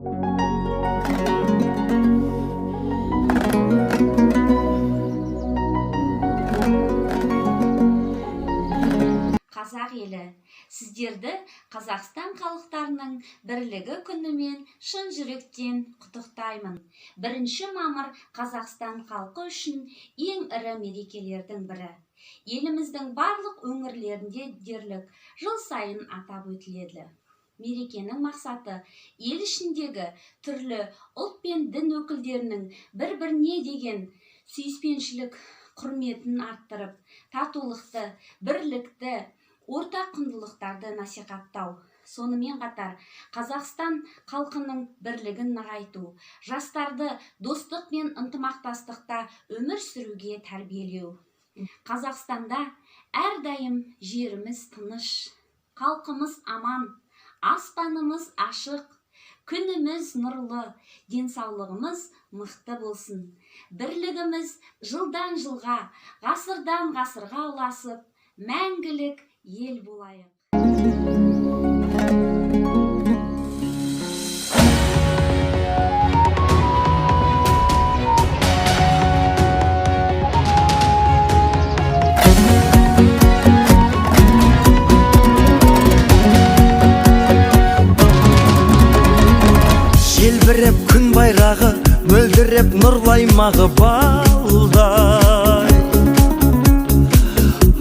Қазақ елі, сіздерді Қазақстан халықтарының бірлігі күнімен шын жүректен құттықтаймын. 1 мамыр – Қазақстан халқы үшін ең ірі мерекелердің бірі. Еліміздің барлық өңірлерінде дерлік жыл сайын атап өтіледі. Мерекенің мақсаты – ел ішіндегі түрлі ұлт пен дін өкілдерінің бір біріне деген сүйіспеншілік, құрметін арттырып, татулықты, бірлікті, ортақ құндылықтарды насихаттау. Сонымен қатар Қазақстан халқының бірлігін нығайту, жастарды достық пен ынтымақтастықта өмір сүруге тәрбиелеу. Қазақстанда әрдайым жеріміз тыныш, халқымыз аман, аспанымыз ашық, күніміз нұрлы, денсаулығымыз мықты болсын. Бірлігіміз жылдан жылға, ғасырдан ғасырға ұласып, мәңгілік ел болайық. Желбіреп күн байрағы, мөлдіреп нұрлы аймағы балдай.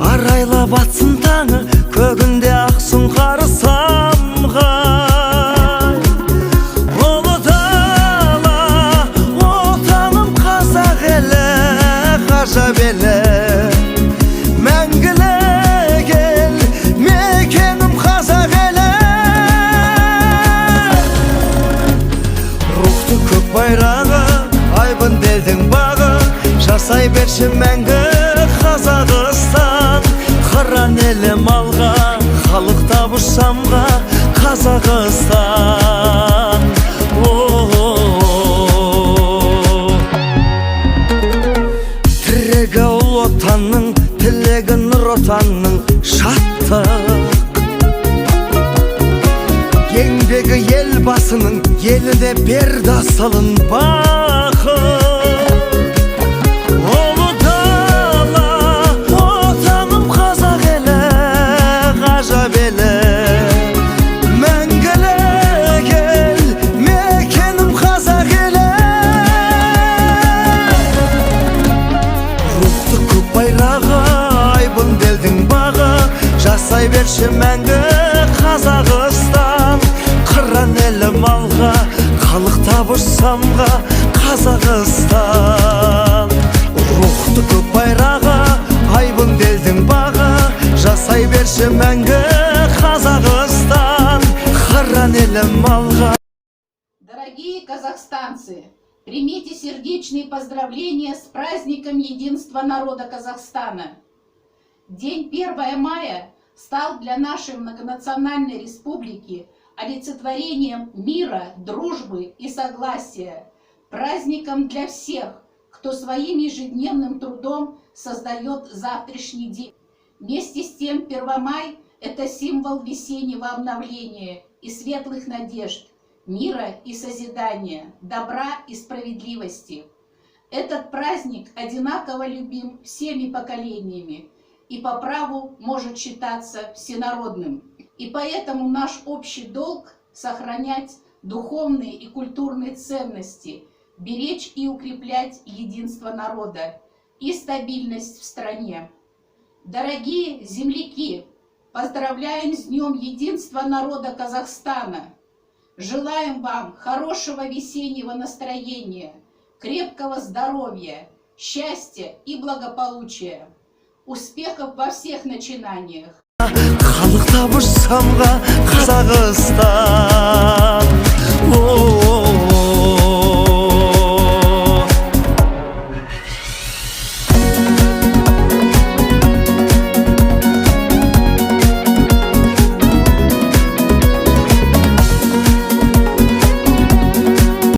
Арайлап атсын таңы, көгінде ақ сұңқары самғай. Ұлы дала, отаным, қазақ елі, ғажап елі, мәңгілік ел, мекенім, қазақ елі. Рухты көк байрағы, айбынды елдің бағы, жасай берші мәңгі, Қазақстан. Қыран елім алға, халықтап ұшамға, Қазақстан. О-о-о. Тірегі Ұлы Отанның, тілегі Нұр Отанның шаттық. Еңбегі ел басының, еліне берді асылын бақыт. Ұлы дала, отаным, қазақ елі, ғажап елі, мәңгілік ел, мекенім, қазақ елі. Рухты көк байрағы, айбынды елдің бағы, жасай берші мәңгі, Қазақстан. Қыран елім алға, қалықтап ұшсамға, Қазақстан. Рухты көк байрағы, айбынды елдің бағы, жасай берші мәңгі, Қазақстан. Қыран елім алға. Дорогие казахстанцы, примите сердечные поздравления с праздником единства народа Казахстана. День 1 мая стал для нашей многонациональной республики олицетворением мира, дружбы и согласия, праздником для всех, кто своим ежедневным трудом создает завтрашний день. Вместе с тем Первомай – это символ весеннего обновления и светлых надежд, мира и созидания, добра и справедливости. Этот праздник одинаково любим всеми поколениями и по праву может считаться всенародным. И поэтому наш общий долг – сохранять духовные и культурные ценности, беречь и укреплять единство народа и стабильность в стране. Дорогие земляки, поздравляем с Днем Единства народа Казахстана! Желаем вам хорошего весеннего настроения, крепкого здоровья, счастья и благополучия, успехов во всех начинаниях. Қалықтап ұшсамға, Қазақстан.